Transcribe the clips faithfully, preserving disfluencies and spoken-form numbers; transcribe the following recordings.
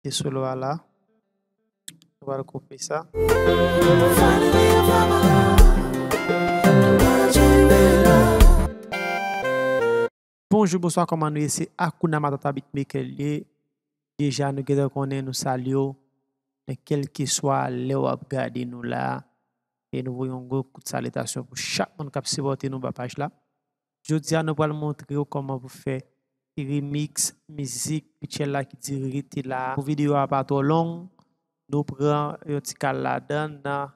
mete solo a la. Nou pral koupe sa. Bonjou, bonswa, kòman nou ye? Se Hakuna Matata Beatmaker l ye. Deja, nou gentan konnen nou salye w nan kèlkeswa lè w ap gade nou la. E nou voye yon gwo kout salitasyon pou chak moun k ap sipòte nou ba paj la. Jodi a, nou pral montre w kòman pou fè remix mizik Rutshelle la ki di Rete La. Pou videyo a pa twò long, nou pran yon ti kal ladan nan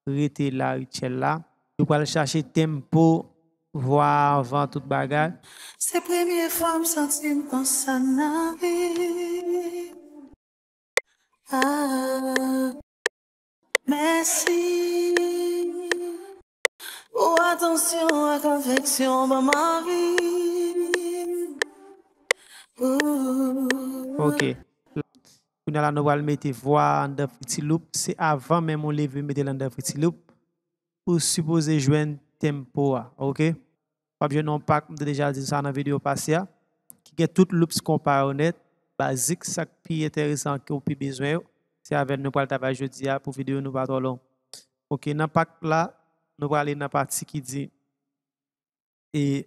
Rete La Rutshelle la. Nou pral chache tempo, vwa a anvan tout bagay. Se premye fwa m santi m konsa nan vi m. Ah, mèsi pou atansyon ak afeksyon w ban m anvi. Ooh. Ok. Kounye a la, nou pral mete vwa a anndan Fruity Loop. Se avan menm ou leve mete l anndan Fruity Loop, ou sipoze jwenn tempo a, ok? W ap jwenn yon pak, m te deja di sa nan videyo pase a, ki gen tout loops konpa yo nèt, bazik, sa k pi enteresan ke w pi bezwen yo. Se avè l nou pral travay jodi a pou videyo nou pa twò long. Ok, nan pak la, nou prale nan pati ki di, e,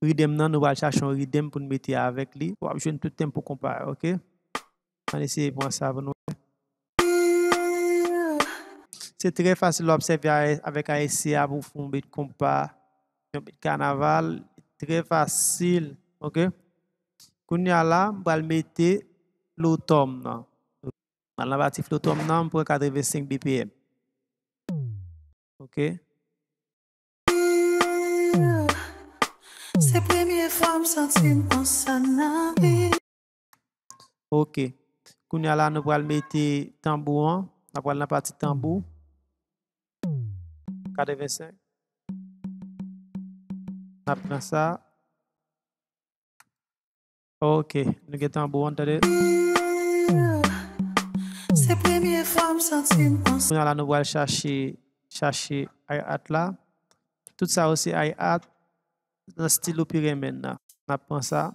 riddim nan, nou pral chache yon riddim pou n mete avèk li. W ap jwenn tout tempo konpa yo, ok? Ann eseye pran sa pou nou wè. Se trè fasil, w ap sèvi a, avèk A S C a pou w fè yon beat konpa, yon beat kanaval, trè fasil, ok? Kounye a la, m pral mete Flow Tom nan. M al nan pati Flow Tom nan, m pran katrevensenk B P M. Ok. Se premye fwa m santi m konsa nan vi. Ok. Kounye a la, nou pral mete tanbou an. N ap pral nan pati tanbou. Katrevensenk. N ap pran sa. Ok. Nou gen tanbou an, tande. Se premye fwa m santi m konsa. Kounye a la, nou pral chache, chache hi-hat la. Tout sa yo se hi-hat. Nan stil ou pi renmen nan. N ap pran sa.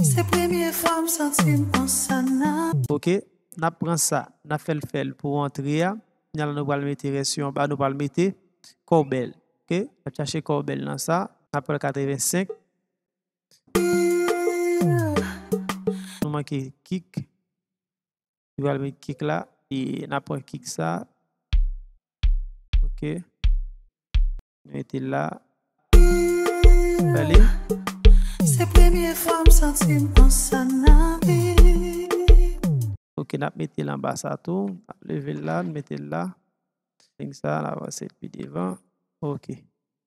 Se premye fwa m santi m konsa nan. Ok, n ap pran sa, n ap fè l fè l pou antre a. Kounye a la nou pral mete rès yo anba, nou pral mete cowbell. Ok, n ap chache cowbell nan sa. N ap pran katrevensenk. Nou manke kick. Li pral met kick la. E n ap pran kick sa. Ok. Nou mete l la. Fè li. Se premye fwa m santi m konsa nan vi m. Ok, n ap mete l anba sa tou. N ap leve l la, n mete l la. Nèg sa, n avanse l pi devan. Ok.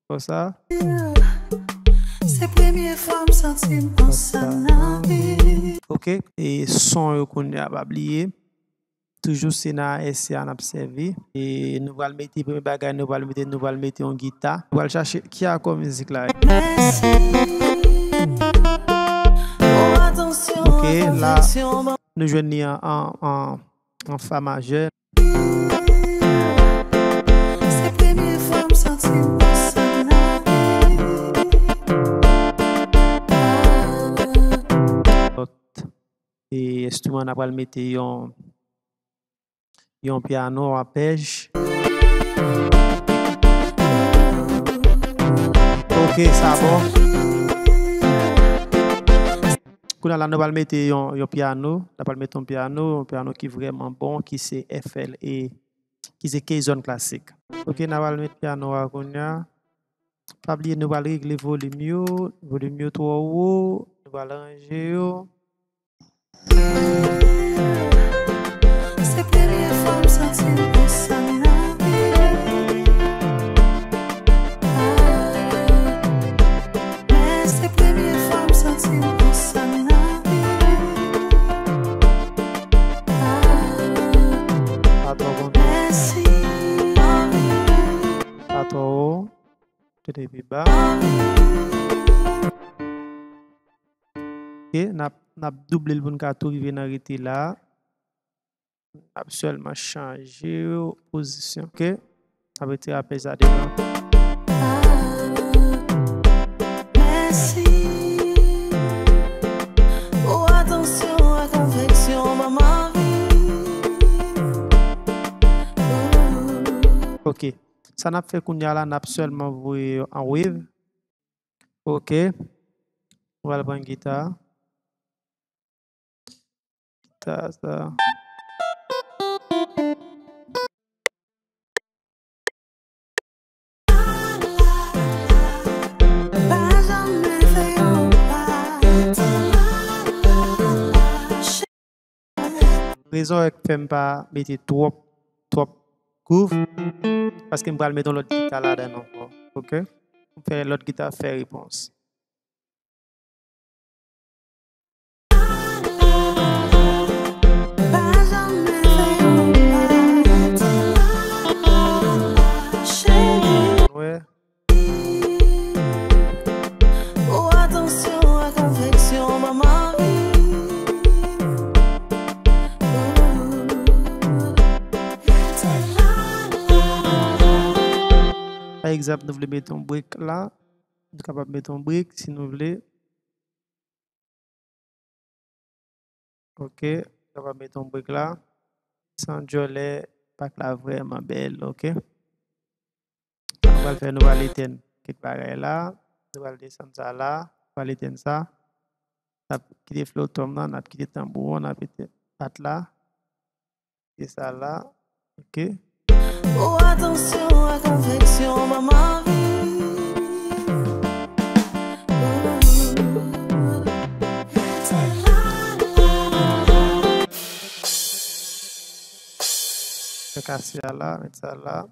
Konsa. Se premye fwa m santi m konsa nan vi m. Ok. E son yo kounye a, pa bliye. Toujou se nan A S C a n ap sèvi. E nou pral mete, premye bagay nou pral mete, nou pral mete yon gita. Nou pral chache ki akò mizik la ye. Mèsi pou atansyon ak afeksyon. Ok, la, nou jwenn li an, an, an, an fa majè. Se premye fwa m santi m konsa nan vi m. Lòt, e, enstriman n ap pral mete yon, yon pyano, apèj. Ok, sa bon. Kounye a la, nou pral mete yon, yon pyano. Nou pral mete yon pyano, yon pyano ki vrèman bon, ki se F L A, ki se K-Zone Classic. Ok, n a pral met pyano a kounye a. Pa bliye, nou pral regle volim yo. Volim yo twò wo. Nou pral ranje yo. Se premye fwa m santi m konsa nan vi m. Men se premye fwa m santi m konsa nan vi m. Pa twò bon. Mèsi. Pa twò wo. Tande pi ba. Ok, n ap, n ap double l pou n ka tou rive nan rete la. N ap sèlman chanje pozisyon. Ok? N ap retire apèj sa devan. Mèsi. Ou Ok. Sa n ap fè kounye a la, n ap sèlman voye yo an wave. Ok. Nou pral pran gita. Gita sa. Rezon k fè m pa mete twòp, twòp groove, paske m pral mete yon lòt gita ladan ankò, ok? M fè lòt gita fè repons. Wè. Pa egzanp, nou vle mete yon break la. Nou kapab mete yon break si nou vle. Ok, nou kapab mete yon break la. San djòlè, pak la vrèman bèl, ok. Sa nou pral fè, nou pral etenn kèk bagay la. Nou pral desann sa la. Nou pral etenn sa. N ap kite flow tom nan, n ap kite tanbou an, n ap kite bat la. Se sa la. Ok. Oh, attention à confection, maman. Met kase a la, met sa la.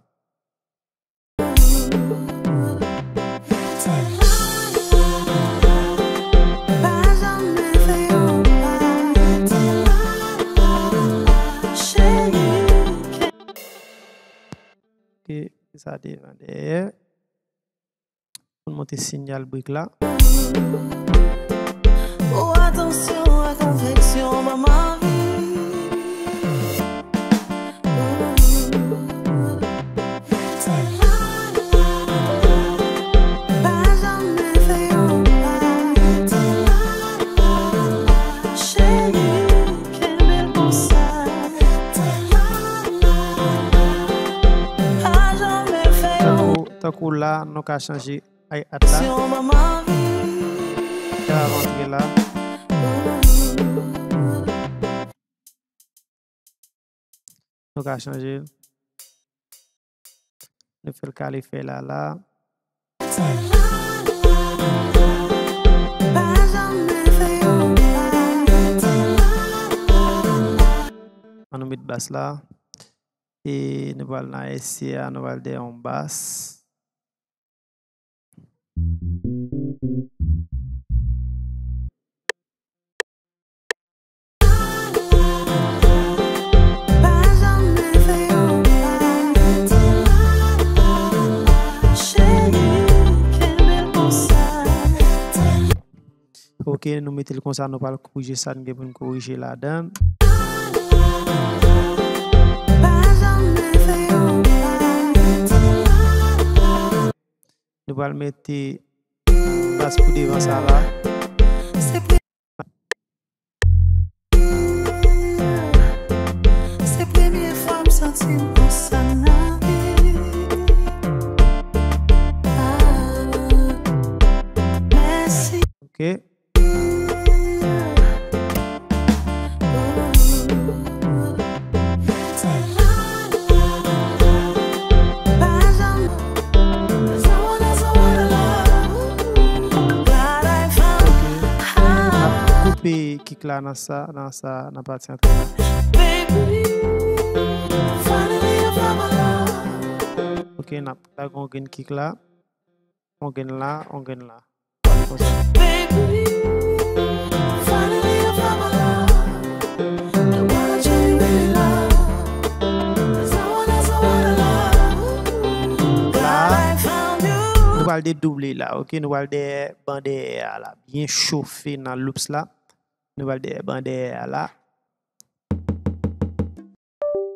Ok, sa devan dèyè. Pou n monte siyal break la. Oh, attention à confection, maman. Tankou, tankou la, nou ka chanje. Ay, at la. Sa rantre la. Nou ka chanje l. Nou fè l kale fè la la. An nou met bas la. E nou pral nan S C A, nou pral dèyè yon bas. Ok, nou mete l konsa, nou pral korije sa n gen pou n korije ladan l. Nou pral mete bas pou devan sa la. Se premye fwa m santi m konsa nan vi. Ah, mèsi. Ok. N ap koupe kick la nan sa, nan sa, nan pati antre la. Ok, n ap lage yon grenn kick la. On grenn la, on grenn la. Konsa. La, nou pral dedouble la, ok? Nou pral dèyè ban dèyè a la. Byen chofe nan loops la. Nou pral dèyè ban dèyè a la.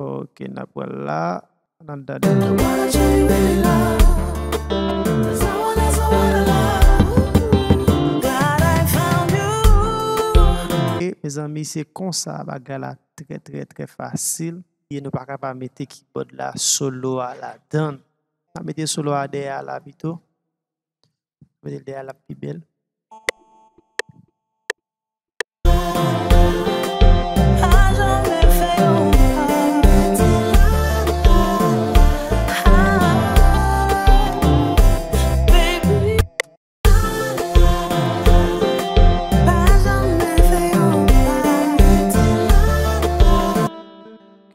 Ok, n ap pran la. N al dade. Ok, mezanmi, se konsa bagay la trè, trè, trè fasil. bliye nou pa ka pa mete keyboard la, solo a ladan. N a mete solo a dèyè a la pito. Mete l dèyè a la pi bèl.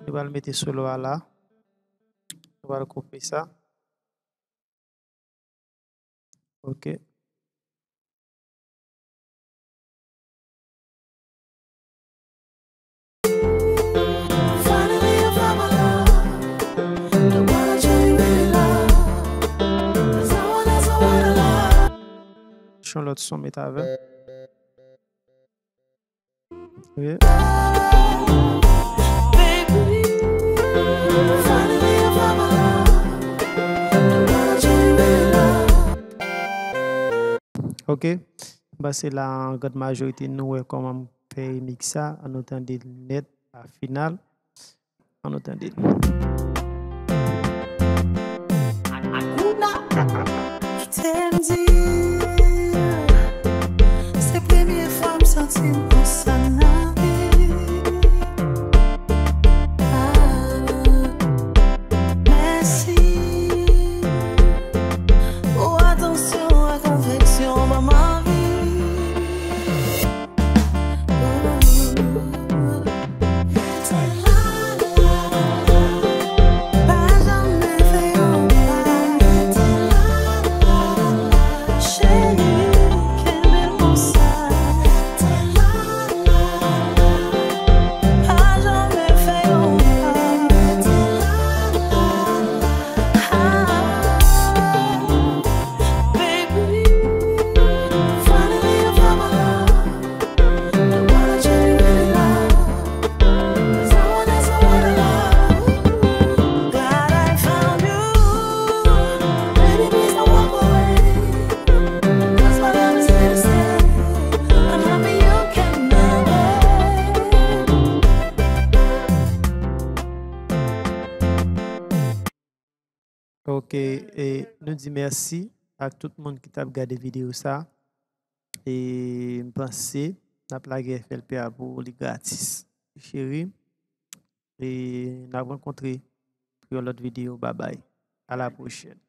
Nou pral mete solo a la. Nou pral koupe sa. Ok. Yon lòt son met avè. Ok. Ok. M panse la, an grann majorite, nou wè kòman m fè remix sa. Ann nou tande l nèt, a final. Ann nou tande l. Kite m di, se premye fwa m santi m konsa nan vi. Ah, mèsi pou atansyon ak afeksyon ban m anvi. Ok, e nou di mèsi ak tout moun ki t ap gade videyo sa. E m panse n ap lage F L P a pou ou, li gratis. Cheri, e n ap rankontre pou yon lòt videyo. Babay. A la pwochèn.